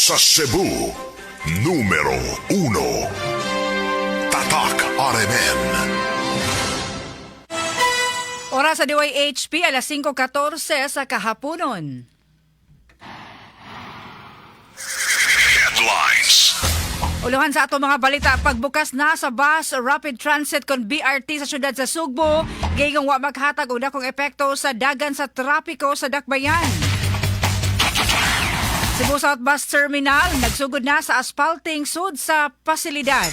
Sa Cebu, numero 1. Tatak RMN. Oras sa DYHP, alas 5:14 sa kahaponon. Headlines. Uluhan sa ato mga balita, pagbukas na sa Bus Rapid Transit kon BRT sa syudad sa Sugbo, gayong wa maghatag og dakong epekto sa dagan sa trapiko sa Dakbayan. Cebu South Bus Terminal nagsugod na sa asphalting sud sa pasilidad.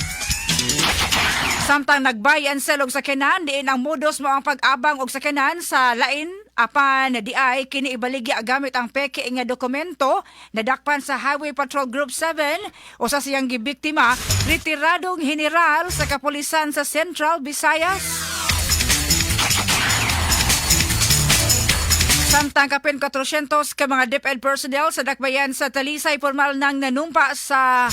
Samtang nag-buy and sell og sakyanan, diin ang modus mo ang pag-abang og sakyanan sa lain apan di ay kini ibaligya gamit ang peke nga dokumento, nadakpan sa Highway Patrol Group 7. Usa siyang gibiktima, retiradong general sa kapulisan sa Central Visayas. Samtang kapin 400 ka mga DepEd personnel sa Dakbayan sa Talisay formal nang nanumpa sa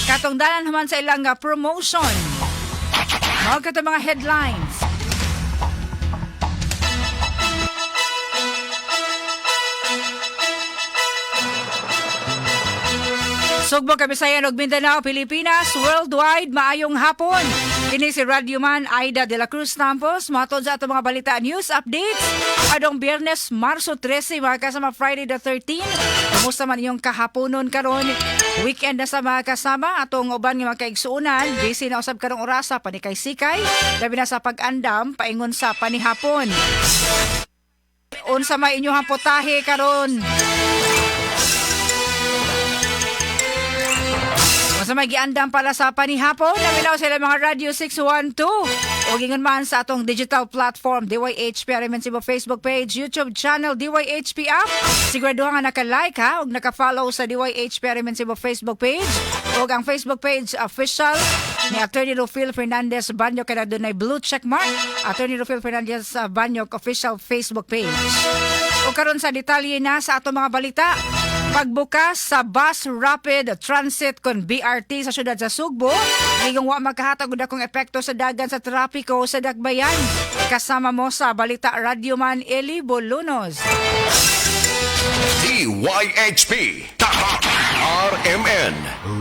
katungdanan human sa ilang promotion. Mao kato mga headlines. Sugbo, Kabisayan ug Mindanao, Pilipinas, worldwide, maayong hapon. Kini si Radyoman Aida de la Cruz Tampos, matod sa atong mga balita, news updates. Adong Biyernes, Marso 13, mga kasama, Friday the 13. Kumusta man inyong kahaponon karon? Weekend na sa mga kasama, atong uban nga mga kaigsuonan, busy na usab karong orasa, panikay-sikay, labi na sa pag-andam, paingon sa panihapon. Unsa may inyong putahe karon? Sa may giandam pala sa panihapon, naminaw sila mga Radio 612. O gingon man sa atong digital platform, DYHP RMN Cebu Facebook page, YouTube channel, DYHP app. Sigurado nga naka-like ha, o naka-follow sa DYHP RMN Cebu Facebook page. O ang Facebook page official ni Attorney Rufil Fernandez Banyo, kaya doon ay blue check mark. Attorney Rufil Fernandez Banyo official Facebook page. O karon sa detalye na sa atong mga balita. Pagbukas sa Bus Rapid Transit kon BRT sa syudad sa Sugbo, ngayong wa magkahatag og dakong epekto sa dagan sa trapiko sa Dakbayan. Kasama mo sa Balita, Radyoman Eli Bolunos. DYHP. Tatak RMN.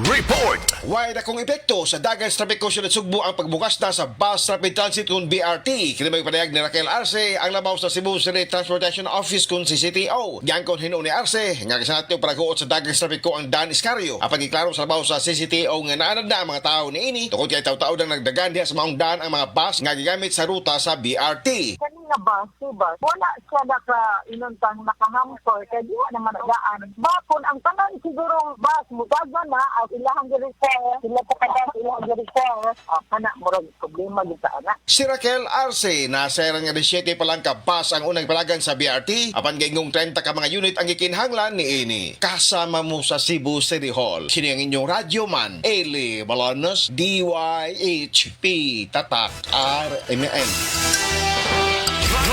Report. Way dakong epekto sa dagan sa trapiko sa Sugbo ang pagbukas na sa Bus Rapid Transit kun BRT. Kini may padayag ni Raquel Arce, ang labaw sa Cebu City Transportation Office kun CCTO. Giangkon hinuon ni Arce nga gisanat para sa dagan sa trapiko ang Dan Iscario. Apan giklaro sa labaw sa CCTO nga naanad na ang mga tao niini tungod kay taw-taw nang nagdagan diha sa maong daan ang mga bus nga gigamit sa ruta sa BRT. Kani nga bus, diba? Wala siya naka inuntang nakahamper kay di wa naman daan. Bakon ang tanan siguro bus mudagan na at ilahang gi-refer, sila pa kada ilahang gi-refer. Ah, kana murag problema gyud sa ana. Si Raquel Arce, nasa nga 17 pa lang ka bus ang unang palagan sa BRT, apan gaingong 30 ka mga unit ang gikinahanglan niini. Kasama mo sa Cebu City Hall, kini ang inyong radyo man, Eli Balanos, DYHP, Tatak RMN.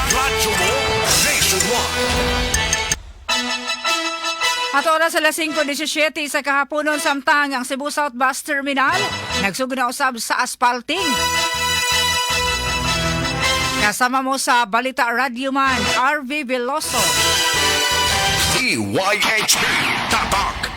Radyo mo Nationwide. At oras alas 5:17 sa kahaponon, samtang ang Cebu South Bus Terminal nagsugod na usab sa asphalting. Kasama mo sa Balita, Radyoman RV Veloso. DYHP. Tatak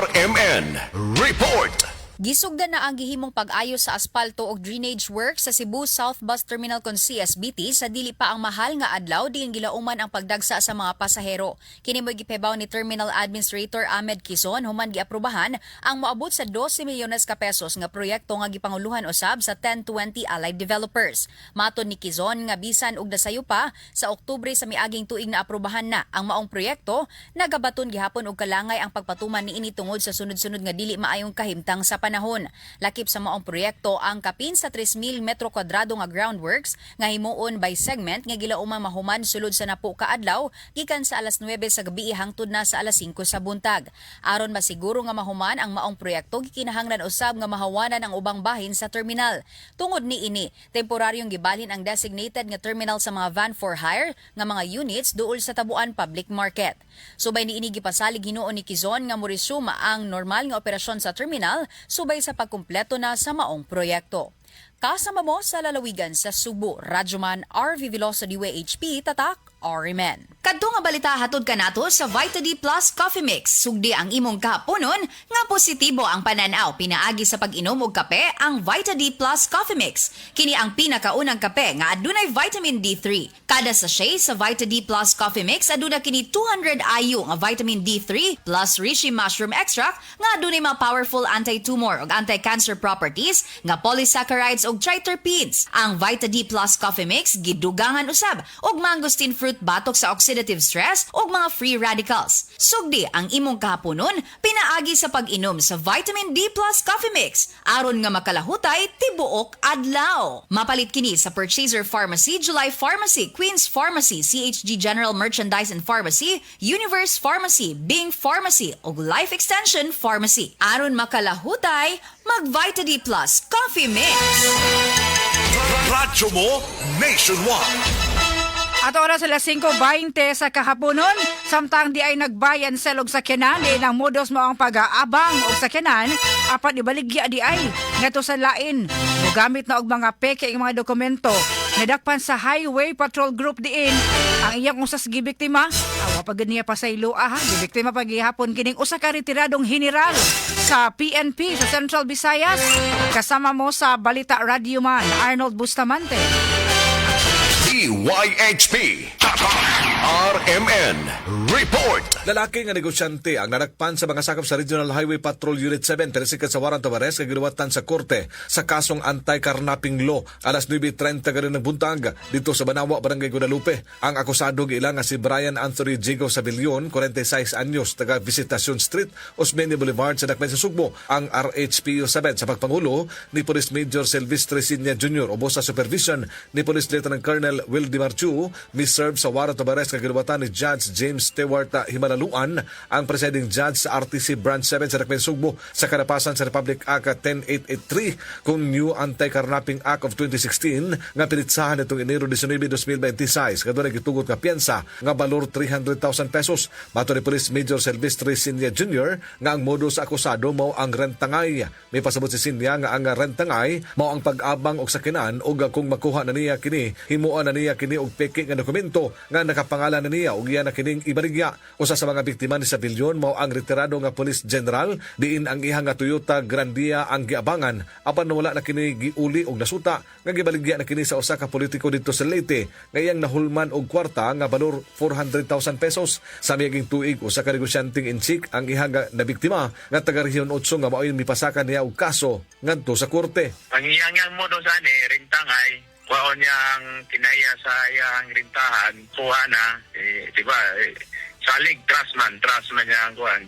RMN. Report. Gisugdan na ang gihimong pag-ayos sa aspalto og drainage work sa Cebu South Bus Terminal kon CSBT sa dili pa ang mahal nga adlaw diin gilauman ang pagdagsa sa mga pasahero. Kini mo'y gipebaw ni Terminal Administrator Ahmed Quizon human giaprobahan ang moabot sa 12 milyones ka pesos nga proyekto nga gipanguluhan usab sa 1020 Allied Developers. Matod ni Quizon nga bisan og nasayo pa sa Oktubre sa miaging tuig na aprobahan na ang maong proyekto, nagabaton gihapon og kalangay ang pagpatuman niini tungod sa sunod-sunod nga dili maayong kahimtang sa panahon. Lakip sa maong proyekto ang kapin sa 3,000 metro kwadrado nga groundworks nga himuon by segment nga gilauman mahuman sulod sa napo ka adlaw gikan sa alas 9 sa gabi hangtod na sa alas 5 sa buntag. Aron masiguro nga mahuman ang maong proyekto, gikinahanglan usab nga mahawanan ang ubang bahin sa terminal. Tungod niini, temporaryong gibalhin ang designated nga terminal sa mga van for hire nga mga units duol sa Tabuan Public Market. Subay niini, gipasalig hinuon ni Quizon nga moresuma ang normal nga operasyon sa terminal subay sa pagkumpleto na sa maong proyekto. Kasama mo sa lalawigan sa Subo, Radyoman RV Veloso, DYHP, Tatak, RMN. Kadto nga balita hatod kanato sa Vita D Plus Coffee Mix. Sugdi ang imong kahaponon nga positibo ang pananaw pinaagi sa pag-inom og kape ang Vita D Plus Coffee Mix. Kini ang pinakaunang kape nga adunay vitamin D3. Kada sachet sa Vita D Plus Coffee Mix aduna kini 200 IU nga vitamin D3 plus reishi mushroom extract nga adunay mga powerful anti-tumor ug anti-cancer properties nga polysaccharides ug triterpenes. Ang Vita D Plus Coffee Mix gidugangan usab og mangosteen fruit batok sa oxidative stress ug mga free radicals. Sugdi ang imong kahaponon pinaagi sa pag-inom sa Vitamin D Plus Coffee Mix aron nga makalahutay tibuok adlaw. Mapalit kini sa Purchaser Pharmacy, July Pharmacy, Queens Pharmacy, CHG General Merchandise and Pharmacy, Universe Pharmacy, Bing Pharmacy ug Life Extension Pharmacy. Aron makalahutay, mag Vita D Plus Coffee Mix. Radyo mo Nationwide. At oras alas 5:20 sa kahaponon, samtang di ay nagbayan sa og sakyanan, di nang modus mo ang pag-aabang og sakyanan, apan ibaligya di ay ngadto sa lain. Mogamit na og mga peke ang mga dokumento. Nadakpan sa Highway Patrol Group diin ang iyang usas gibiktima. Awa pa gud niya pasaylo ha. Gibiktima pa gihapon kining usa ka retiradong general sa PNP sa Central Visayas. Kasama mo sa Balita Radio Man, Arnold Bustamante. DYHP Tatak RMN Report. Lalaki nga negosyante ang nanakpan sa mga sakop sa Regional Highway Patrol Unit 7 teresikat sa warrant of arrest kag giluwatan sa korte sa kasong anti-carnapping law alas 9:30 karon ng buntag dito sa Banawa, Barangay Guadalupe. Ang akusado giila nga si Brian Anthony Jigo Sabilion, 46 anyos, taga Visitacion Street, Osmeña Boulevard sa Dakbayan sa Sugbo. Ang RHPU 7 sa pagpangulo ni Police Major Silvestre Sinya Jr. ubos sa supervision ni Police Lieutenant Colonel Will Di Marchu, miserve sa warrant of arrest kag giluwatan ni Judge James Stewart Himalaluan, ang presiding judge sa RTC Branch 7 sa Dakbayan Sugbo, sa kanapasan sa Republic Act 10883 kung New Anti-Carnapping Act of 2016 nga pinitsahan nitong Enero 19, 2026 kadto gitugot nga piyansa nga balor 300,000 pesos. Mato ni Police Major Silvestre Sinya Jr. nga ang modus akusado mao ang rentangay. May pasabot si Sinya nga ang rentangay mao ang pag-abang og sakinan ug kung makuha na niya kini, himuan na niya kini og peke nga dokumento nga nakapangalan na niya ug iya na kining ibaligya. Usa sa mga biktima ni Sabilion mao ang retirado nga police general diin ang ihang nga Toyota Grandia ang giabangan apan wala na kini giuli og nasuta nga gibaligya na kini sa usa ka politiko didto sa Leyte nga iyang nahulman og kwarta nga balor 400,000 pesos. Sa miaging tuig, usa ka negosyanteng Intsik ang ihang nga nabiktima nga taga Rehiyon 8 nga mao'y mipasaka niya og kaso ngadto sa korte. Ang iyang mo do sa ani, rintangay, kuhaon niya ang kinaiya sa iyang rintahan, kuha na, eh, di ba, eh, salig, trust man niya ang kuhan.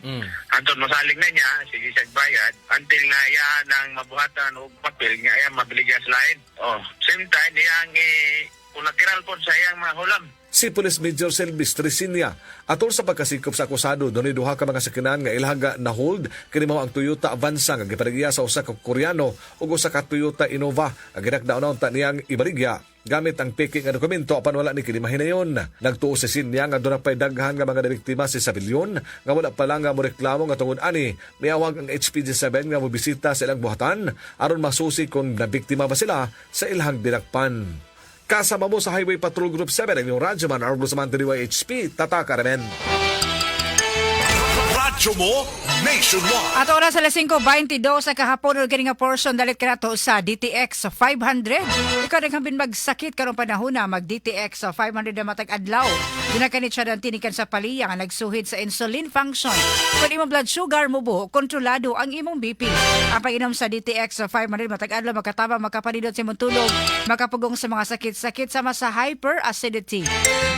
Anton masalig na niya, sige siya bayad, until nga iya nang mabuhatan og papel, nga iya mabiligyan sa lain. Oh, same time, iyang eh, collateral po sa iyang mga hulam. Si Police Major Silvestre Sinya. Atol sa pagkasikop sa akusado, dunay duha ka mga sakinan nga ilhaga na hold kini mao ang Toyota Avanza nga gipaligya sa usa ka Koreano ug usa ka Toyota Innova nga ginakdaon unta niyang ibaligya gamit ang peke nga dokumento apan wala ni kini mahinayon. Nagtuo si Sinya nga dunay pay daghan nga mga nabiktima si Sabilion nga wala pa lang nga moreklamo nga tungod ani miawag ang HPG 7 nga mobisita sa ilang buhatan aron masusi kung nabiktima ba sila sa ilang dinakpan. Kasama mo sa Highway Patrol Group 7 ang inyong radyoman Arlo Samantha, DYHP, Tatak RMN. Radyo mo Nationwide. At oras alas 5:22 sa kahapon ug kini nga portion dalit kanato sa DTX 500. Ikaw rin hambin magsakit karong panahon na mag DTX 500 na matag adlaw. Duna kani siya ng tinikan sa paliya nga nagsuhid sa insulin function. Kung imong blood sugar mo buho, kontrolado ang imong BP. Ang pag-inom sa DTX 500 matag adlaw makatabang makapanindot sa imong tulog, makapugong sa mga sakit-sakit sama sa hyperacidity,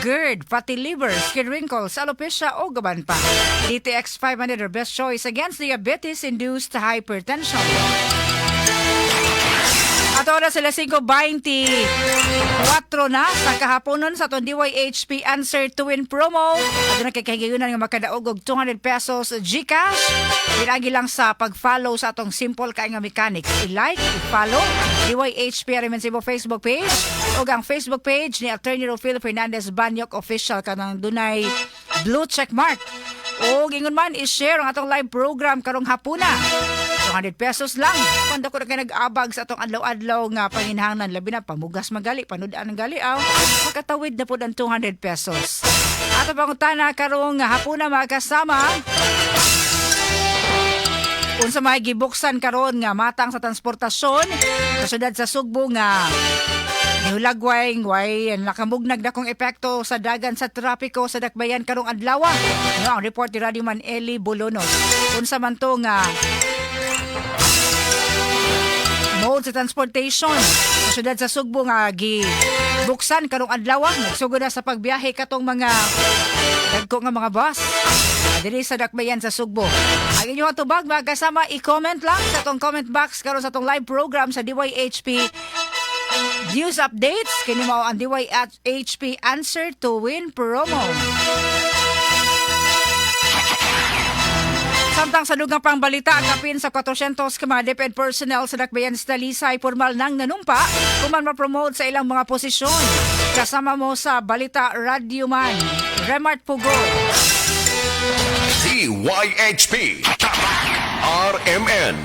GERD, fatty liver, skin wrinkles, alopecia o gaban pa. DTX 500 are best choice against diabetes-induced hypertension. At oras sila 5:24 na sa kahaponon sa atong DYHP Answer to Win promo. At nakikahigayunan nga makadaog og 200 pesos GCash. Pinagi lang sa pag-follow sa atong simple kay nga mechanics. I-like, i-follow DYHP RMN Cebu Facebook page o ang Facebook page ni Attorney Rufil Fernandez Banyok Official kanang dunay blue check mark. O ingon man i-share ang atong live program karong hapuna. 200 pesos lang. Kung ko na kayo nag-abag sa atong adlaw-adlaw nga panginhanglan, labi na pamugas magali, panudan ang gali, aw, makatawid na po ang 200 pesos. Ato pangutana karong hapuna, mga kasama, unsa may gibuksan karon nga matang sa transportasyon sa syudad sa Sugbo nga nihulagway way nakamugnag dakong epekto sa dagan sa trapiko sa dakbayan karong adlaw? No, ang report ni Radyo Man Eli Bolonos. Unsa man to nga mode sa transportation sa syudad sa Sugbo nga gibuksan karong adlaw? Nagsugod na sa pagbiyahe katong mga dagko nga mga bus diri sa dakbayan sa Sugbo. Ang inyong tubag, mga kasama, i-comment lang sa atong comment box karon sa atong live program sa DYHP News Updates. Kini mao ang DYHP Answer to Win promo. Samtang sa dugang pang balita, kapin sa 400 ka mga DepEd personnel sa Dakbayan sa Talisay formal nang nanumpa kuman ma-promote sa ilang mga posisyon. Kasama mo sa balita, Radyoman Remart Pugo. DYHP. RMN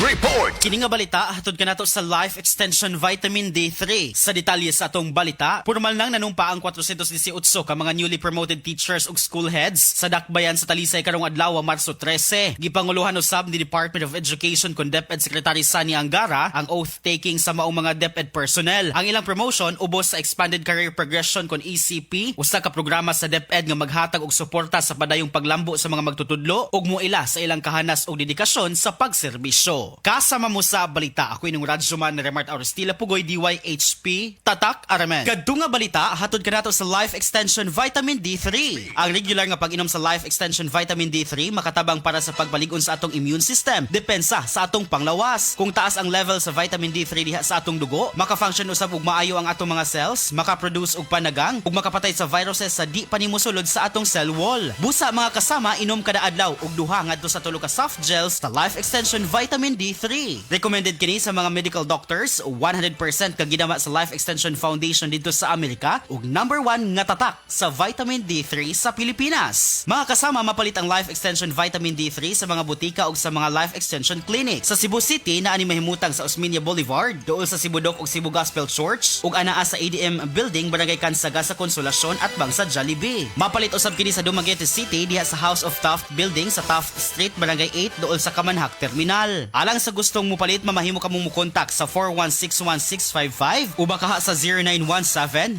Report. Kini nga balita hatod kanato sa Life Extension Vitamin D3. Sa detalye sa atong balita, formal nang nanumpa ang 418 ka mga newly promoted teachers ug school heads sa Dakbayan sa Talisay karong adlaw, Marso 13. Gipanguluhan usab ni Department of Education kon DepEd Secretary Sonny Angara ang oath taking sa maong mga DepEd personnel. Ang ilang promotion ubos sa Expanded Career Progression kon ECP, usa ka programa sa DepEd nga maghatag og suporta sa padayong paglambo sa mga magtutudlo ug moila sa ilang kahanas og dedikasyon sa pagserbisyo. Kasama mo sa balita, ako inyong radyoman na Remart Aristila Pugoy, DYHP, Tatak RMN. Kadto nga balita, hatod kanato sa Life Extension Vitamin D3. Ang regular nga pag-inom sa Life Extension Vitamin D3 makatabang para sa pagbalig-on sa atong immune system, depensa sa atong panglawas. Kung taas ang level sa vitamin D3 diha sa atong dugo, maka-function usab og maayo ang atong mga cells, maka-produce og panagang, ug makapatay sa viruses sa di pa nimo sulod sa atong cell wall. Busa, mga kasama, inom kada adlaw og 2 ngadto sa 3 ka soft gels sa Life Extension Vitamin D3. Recommended kini sa mga medical doctors, 100% kagidama sa Life Extension Foundation dito sa Amerika ug number 1 nga tatak sa vitamin D3 sa Pilipinas. Mga kasama, mapalit ang Life Extension Vitamin D3 sa mga butika ug sa mga Life Extension Clinic. Sa Cebu City naa ni mahimutang sa Osmeña Boulevard, duol sa Cebu Doc ug Cebu Gospel Church ug anaa sa ADM Building, Barangay Cansaga sa Consolacion at bang sa Jollibee. Mapalit usab kini sa Dumaguete City diha sa House of Taft Building sa Taft Street, Barangay 8, duol sa Kamanhak Terminal. Alang sa gustong mupalit, mamahimo kamong mukontak sa 4161655 o baka sa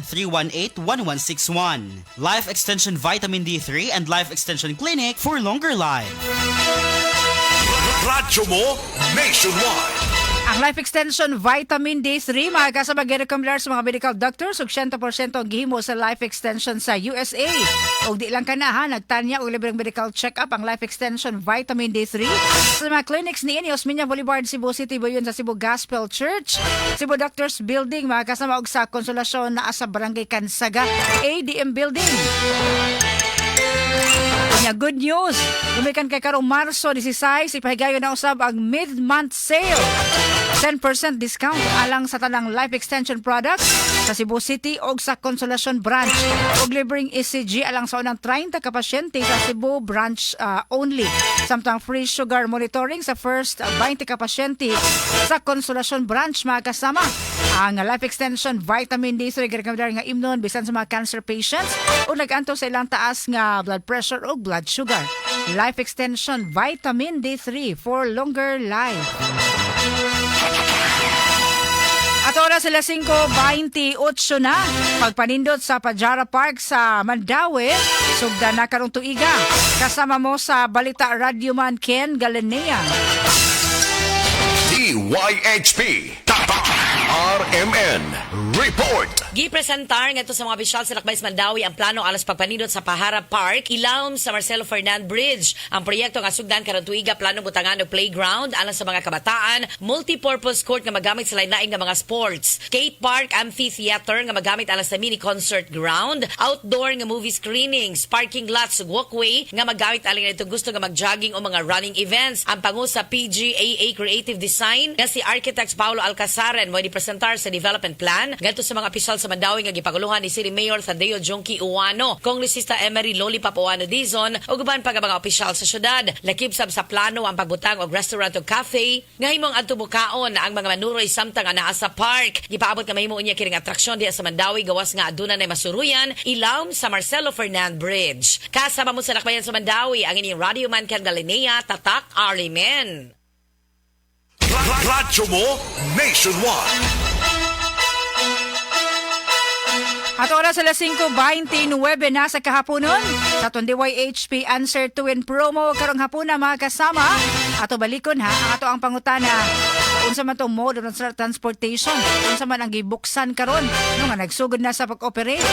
0917-318-1161. Life Extension Vitamin D3 and Life Extension Clinic for longer life. Radyo mo nationwide. Ang Life Extension Vitamin D3, mga kasama, girekomendar sa mga medical doctors ug 100% ang gihimo sa Life Extension sa USA. Ug di lang kana ha, nagtanya og libreng medical check-up ang Life Extension Vitamin D3 sa mga clinics ni Osmeña Boulevard, Cebu City, Buyon sa Cebu Gospel Church, Cebu Doctors Building, mga kasama, og sa Konsolasyon naa sa Barangay Cansaga, ADM Building. Nya good news. Gumikan kay karong Marso 16, ipahigayon na usab ang mid-month sale. 10% discount alang sa tanang Life Extension products sa Cebu City o sa Consolacion branch. Og libreng ECG alang sa unang 30 ka pasyente sa Cebu branch only. Samtang free sugar monitoring sa first 20 ka pasyente sa Consolacion branch, mga kasama. Ang Life Extension Vitamin D3 girekomendar nga imnon bisan sa mga cancer patients o nag-anto sa ilang taas nga blood pressure o blood sugar. Life Extension Vitamin D3 for longer life. At oras sila 5:28 na. Pagpanindot sa Pajara Park sa Mandaue, sugda na karong tuiga. Kasama mo sa balita, Radyoman Ken Galanea. DYHP. Tatak RMN Report. Gipresentar ngadto sa mga opisyal sa Lakbay sa Mandaue ang plano alang pagpanindot sa Pajara Park ilawom sa Marcelo Fernan Bridge. Ang proyekto nga sugdan karon tuiga, plano butangan og playground alang sa mga kabataan, multi-purpose court nga magamit sa lain-lain nga mga sports, skate park, amphitheater nga magamit alang sa mini concert ground, outdoor nga movie screenings, parking lots ug walkway nga magamit alang ngadto gusto nga mag-jogging o mga running events. Ang pangu sa PGAA Creative Design nga si Architect Paulo Alcazaren mo presentar sa development plan ngadto sa mga opisyal sa sa Mandawi nga gipanguluhan ni City Mayor Thadeo Jonky Uwano, Kongresista Emery Lollipop Uwano Dizon ug uban pa nga mga opisyal sa syudad. Lakip sab sa plano ang pagbutang og restaurant ug cafe nga himong adto bukaon ang mga manuroy samtang anaa sa park. Gipaabot nga mahimo unya kining atraksyon diha sa Mandawi gawas nga aduna nay masuruyan ilawom sa Marcelo Fernand Bridge. Kasama mo sa Lakbayan sa Mandawi ang inyong radio man Ken Galinea, Tatak Arlimen. Radyo mo nationwide. At oras alas 5:29 na sa kahaponon sa atong DYHP Answer to Win promo karong hapuna, mga kasama. Ato balikon ha ang ato ang pangutana, unsa man tong mode of transportation, unsa man ang gibuksan karon, no, nga nagsugod na sa pag-operate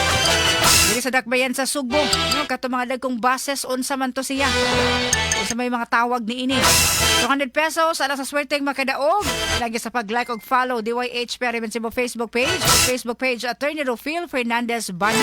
diri sa Dakbayan sa Sugbo, no, kato mga dagkong buses, unsa man to siya, unsa may mga tawag niini? 200 pesos alang sa swerteng makadaog lagi sa pag-like og follow DYHP RMN Cebu Facebook page Attorney Rufil Fernandez Bano.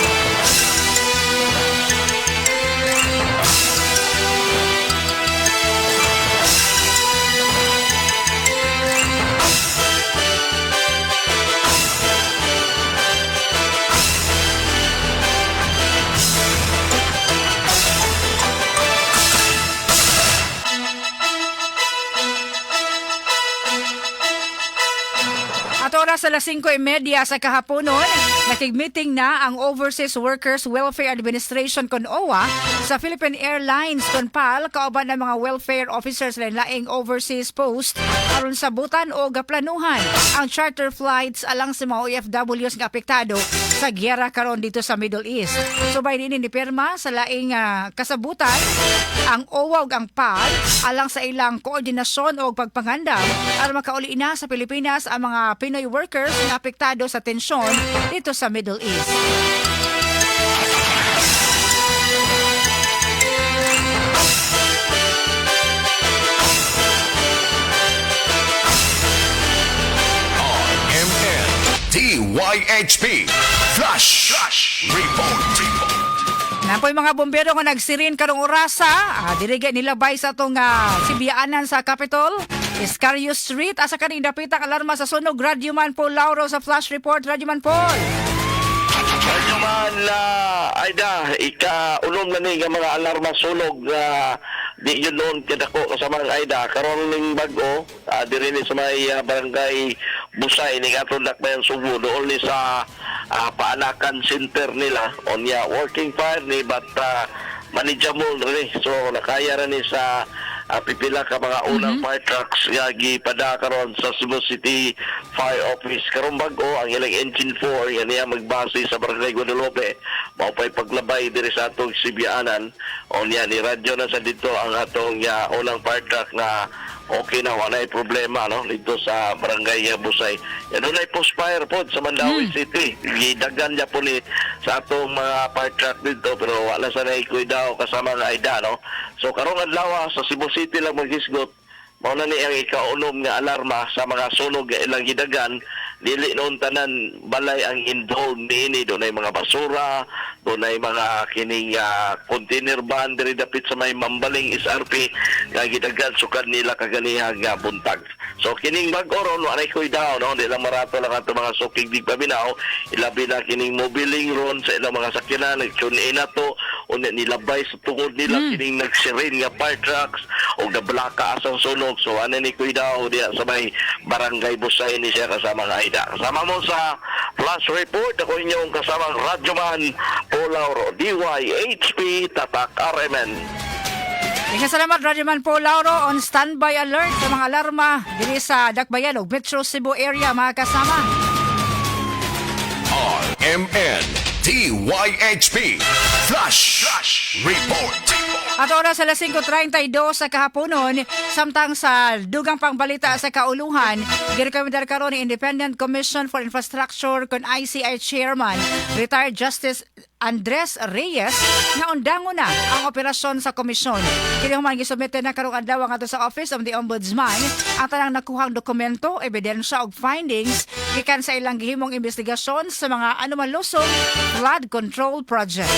At oras alas 5:30 sa kahaponon, nakig-meeting na ang Overseas Workers Welfare Administration kon OWWA sa Philippine Airlines kon PAL kauban ng mga welfare officers lain-laing overseas post aron sabutan o gaplanuhan ang charter flights alang sa mga OFWs nga apektado sa giyera karon dito sa Middle East. Subay niini ni pirma sa laing kasabutan ang OWWA ug ang PAL alang sa ilang koordinasyon o pagpangandam aron makauli na sa Pilipinas ang mga Pinoy workers na apektado sa tensyon dito sa Middle East. RMN DYHP Flash, Flash Report. Napoy mga bombero nga nagsirin karong orasa, diri gay nilabay sa atong sibiyaanan sa Capitol, Escario Street. Asa kaning dapitang alarma sa sunog, Radyoman Paul Lauro sa Flash Report. Radyoman Paul. Medyo man na Aida, ika-unom na ni nga mga alarma sunog nga di yun noon kadako kasama ang Aida. Karon ning bag-o, diri ni sa may barangay Busay ni atong Dakbayan Sugbo, doon ni sa Paanakan Center nila. Onya working fire ni but manageable rin. So nakaya ra ni sa pipila ka mga unang fire trucks nga gipada karon sa Cebu City Fire Office. Karon bag-o ang ilang engine 4 nga niya magbase sa Barangay Guadalupe mao pay paglabay diri sa atong Sibianan. Unya ni radyo na sa dito ang atong unang fire truck nga okay na, wala problema, no, dito sa Barangay Busay. Yan, dunay post fire pod sa Mandaue City. Gidagan niya po ni sa atong mga fire truck dito pero wala sa naikuidaw kasama nga Aida, no. So karong adlaw sa Cebu City lang maghisgot. Mao na ni ang ikaunom nga alarma sa mga sunog nga ilang gidagan. Dili noon tanan balay ang involved niini, dunay mga basura, dunay mga kining container van diri dapit sa may Mambaling SRP nga gidagan sukad nila kaganiha nga buntag. So kining bag-o ron walay kuidaw, no, di lang marato lang ato mga suking digpaminaw, ilabi na kining mobiling ron sa ilang mga sakyanan nag-tune in na to, unya nilabay sa tungod nila kining nagsirin nga fire trucks og nablaka asang sunog. So ano ni kuidaw diya sa may Barangay Busay ni siya kasama nga Aida. Kasama mo sa Flash Report, ako inyong kasamang Radyoman Paul Lauro, DYHP Tatak RMN. Daghang salamat, Radyoman Paul Lauro, on standby alert sa mga alarma diri sa Dakbayan ug Metro Cebu area, mga kasama. RMN DYHP Flash, Flash Report. At oras alas 5:32 sa kahaponon, samtang sa dugang pangbalita sa kauluhan, girekomendar karon ni Independent Commission for Infrastructure kon ICI Chairman, retired Justice Andres Reyes, nga undangon na ang operasyon sa komisyon. Kini human gisumite na karong adlaw ngadto sa Office of the Ombudsman ang tanang nakuhang dokumento, ebidensya ug findings gikan sa ilang gihimong investigasyon sa mga anomalosong flood control project.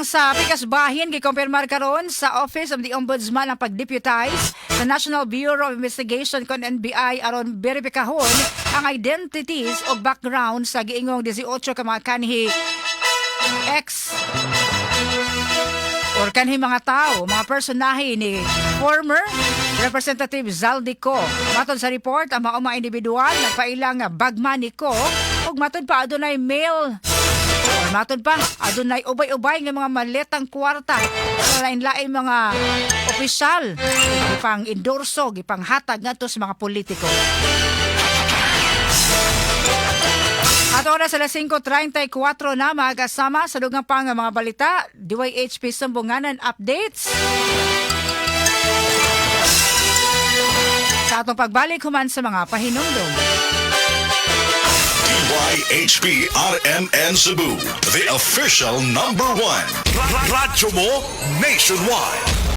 sa Pikas Bahin, gikumpirmar karon sa Office of the Ombudsman ang pag-deputize sa National Bureau of Investigation kon NBI aron beripikahon ang identities o background sa giingong 18 ka mga kanhi ex or kanhi mga tao, mga personahe ni former Representative Zaldy Co. Matod sa report, ang mga individual nagpailang bagman ni Co ug matod pa adunay mail or matod pa adunay ubay-ubay nga mga maletang kwarta sa lain-lain mga opisyal gipang endorso, gipang hatag ngadto sa mga politiko. At oras alas 5:34 na, mga kasama, sa dugang pang mga balita, DYHP Sumbunganan Updates. Sa atong pagbalik human sa mga pahinumdum. DYHP RMN Cebu, the official number one. Radyo mo nationwide.